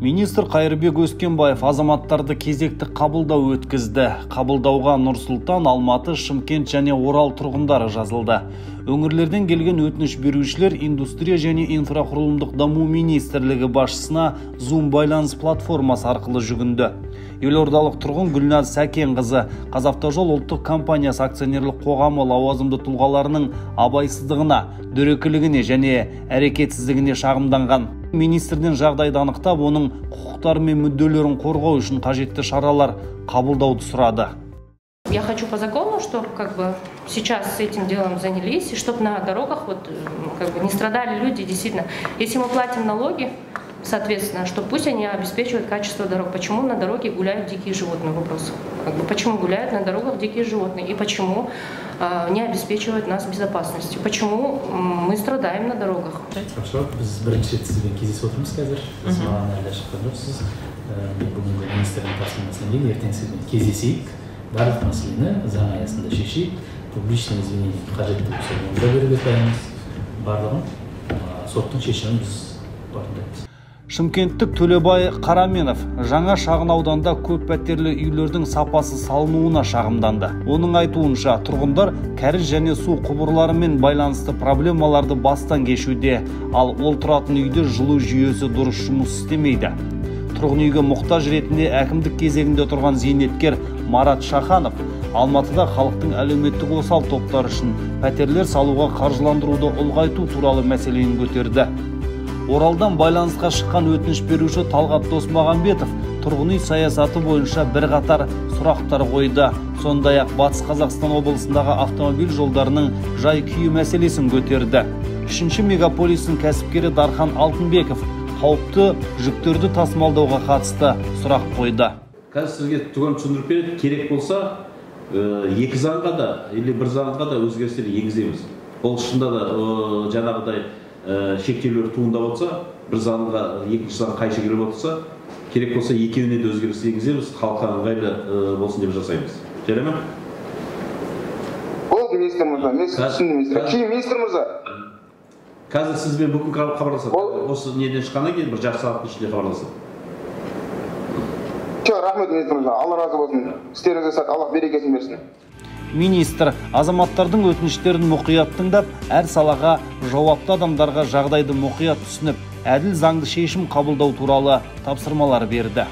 Министр Қайырбек Өскенбаев азаматтарды кезекті қабылдау өткізді. Қабылдауға Нұр-Сұлтан, Алматы, Шымкент және Орал тұрғындары жазылды. Өңірлерден келген өтініш берушілер Индустрия және инфрақұрылымдық даму министрлігі басшысына Zoom байланыс платформасы арқылы жүгінді. Елордалық тұрғын Гүлназ Сәкенқызы Қазавтожол ұлттық компаниясы акционерлік қоғамы лауазымды тұлғаларының абайсыздығына, дөрекілігіне және әрекетсіздігіне шағымданған. Министрден жағдайды анықтап, оның құқықтары мен мүдделерін қорғау үшін қажетті шаралар қабылдауды сұрады. Я хочу по закону, чтобы как бы сейчас этим делом занялись, и чтобы на дорогах вот, как бы не страдали люди, действительно. Если мы платим налоги, соответственно, что пусть они обеспечивают качество дорог. Почему на дороге гуляют дикие животные? Вопрос. Как бы, почему гуляют на дорогах дикие животные? И почему не обеспечивают нас безопасностью? Почему мы страдаем на дорогах? Хорошо, біз бірінші рет сізбен кездесіп отырмыз қазір. Сіз маған әлі шыққан жоқсыз. Мен бүгінгі министрдің тапсырмасынан кейін ертең сізбен кездесейік. Барлық мәселені заң аясында шешейік. Публичный извинение қажетті болса, оны да беруге дайынбыз. Барлығын соттың шешімін біз орындаймыз. Шымкенттік Төлебай Қараменов жаңа шағын ауданда көп пәтерлі үйлердің сапасы салынуына шағымданды. Оның айтуынша, тұрғындар кәріз және су құбырларымен байланысты проблемаларды бастан кешуде, ал ол тұратын үйде жылу жүйесі дұрыс жұмыс істемейді. Тұрғын үйге мұқтаж ретінде әкімдік кезегінде тұрған зейнеткер Марат Шаханов Алматыда халықтың әлеуметтік осал топтары үшін пәтерлер салуға қаржыландыруды ұлғайту туралы мәселені көтерді. Оралдан байланысқа шыққан өтініш беруші Талғат Досмағамбетов тұрғын үй саясаты бойынша бірқатар сұрақтар қойды. Сондай-ақ Батыс Қазақстан облысындағы автомобиль жолдарының жай-күйі мәселесін көтерді. Үшінші мегаполистің кәсіпкері Дархан Алтынбеков қауіпті жүктерді тасымалдауға қатысты сұрақ қойды. Қазір сізге түгел түсіндіріп береді, керек болса, екі заңға да, или бір заңға да өзгерістер енгіземіз. Ол шынында да жаңағыдай шектеулер туындап отырса, бір заңға екінші заң қайшы келіп отырса, керек болса екеуіне де өзгеріс енгіземіз, халыққа ыңғайлы болсын деп жасаймыз. Жарай ма? Болды, министр мырза, мен сізді түсіндім, министр. Кейін, министр мырза. Қазір сізбен бүгін хабарласады. Осы неден шыққаннан кейін бір жарты сағаттың ішінде хабарласады. Все, рахмет, министр мырза. Алла разы болсын. Істеріңізге сәт, Аллах берекесін берсін. Министр азаматтардың өтініштерін мұқият тыңдап, әр салаға жауапты адамдарға жағдайды мұқият түсініп, әділ заңды шешім қабылдау туралы тапсырмалар берді.